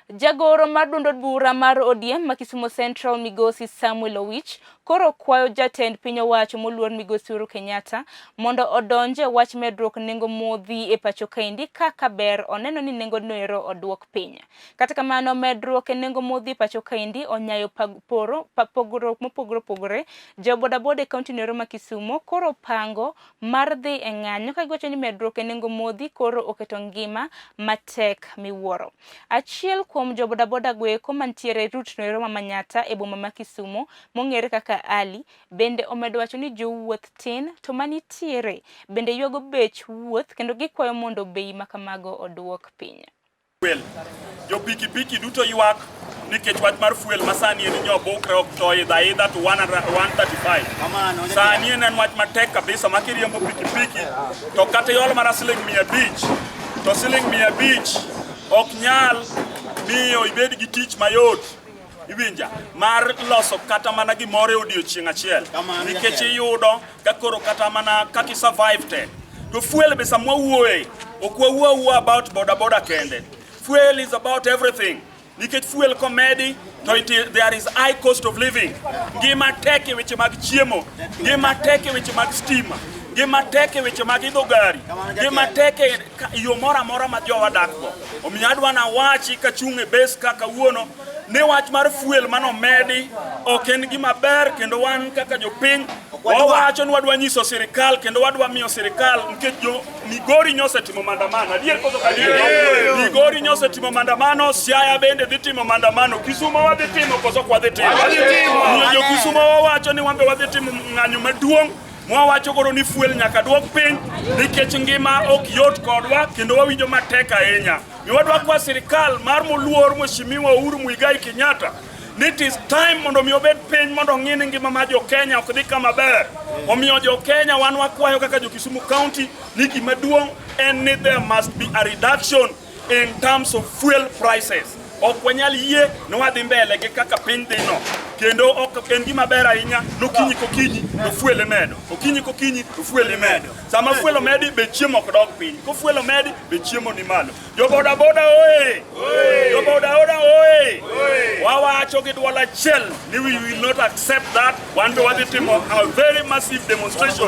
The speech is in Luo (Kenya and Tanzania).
Jagoro mar duond od bura mar ODM ma Kisumu Central, Migosi Samuel Owich, koro kwayo jatend piny owacho moluor Migosi Uhuru Kenyatta mondo odonj e wach medruok nengo modhi e pacho kaendi kaka ber oneno ni nengo noero oduok piny. Kata kamano, medruok e nengo modhi e pacho kaendi onyayo poro pogruok mopogore opogore. Jo bodaboda e kaunti noero ma Kisumo koro pango mar dhi e ng'anyo ka giwacho ni medruok e nengo modhi koro oketo ngima matek miwuoro. Achiel kuom jo bodaboda goeko mantiere route noero ma Manyatta e boma ma Kisumo mong'ere kaka Ali bende omedo wacho ni jowuoth tin to manitiere bende ywago bech wuoth kendo gikwayo mondo bei makamago oduok piny. Fuel. Jo pikipiki duto ywak nikech wach mar fuel ma sani en nyobukre ok to idha idha to 135. Sani en en wach matek kabisa ma kiriembo pikipiki to kata iol mana siling 500 to siling 500 ok nyal miyo ibed gi tich mayot, iwinja, mar loso kata mana gimoro e odiochieng' achiel, nikech iyudo ka koro kata mana kaka i survive tek. To fuel be sama wawuoye, ok wawuo awuoya about boda boda kende. Fuel is about everything, nikech fuel komedi to there is high cost of living. Ngima tek e weche mag chiemo, ngima tek e weche mag stima, ngima tek e weche mag idho gari, ngima tek e yo moro amora ma jowa dakgo. Omiyo adwa nawachi kachung' e base ka kawuono ni wach mar fuel manomedi ok en gima ber, kendo wan kaka jopiny wawacho ni wadwa nyiso sirikal kendo wadwa miyo sirikal, nikech jo Migori nyosetimo maandamano. Adier koso adier? Migori nyosetimo maandamano, Siaya bende dhi timo maandamano, Kisumo wadhi timo koso ok wadhi timo? Omiyo jo Kisumo wawacho ni wan be wadhi timo ng'anyo maduong' mwawacho koro ni fuel nyaka duok piny, nikech ngima ok yot kodwa kendo wawinjo matek ahinya. Mi wadwa kwa sirikal mar moluor Mheshimiwa Uhuru Muigai Kenyatta ni it is time mondo mi obed piny mondo ong'i ni ngima mar jo Kenya ok dhi kama ber. Omiyo jo Kenya, wan wakwayo kaka jo Kisumu County ni gima duong' en ni there must be a reduction in terms of fuel prices. Ok wanyal yie ni wadhi mbele gi kaka piny dhi no. Kendo ok en gima ber ahinya nokinyi kokinyi to fuel imedo. Okinyi kokinyi to fuel imedo. Sama fuel omedi, be chiemo ok dog piny. Ko fuel omedi, be chiemo ni malo. Jo boda boda oye! Jo boda boda oye! Wawacho gi dwol achiel ni we will not accept that. Wan be wadhi timo a very massive demonstration.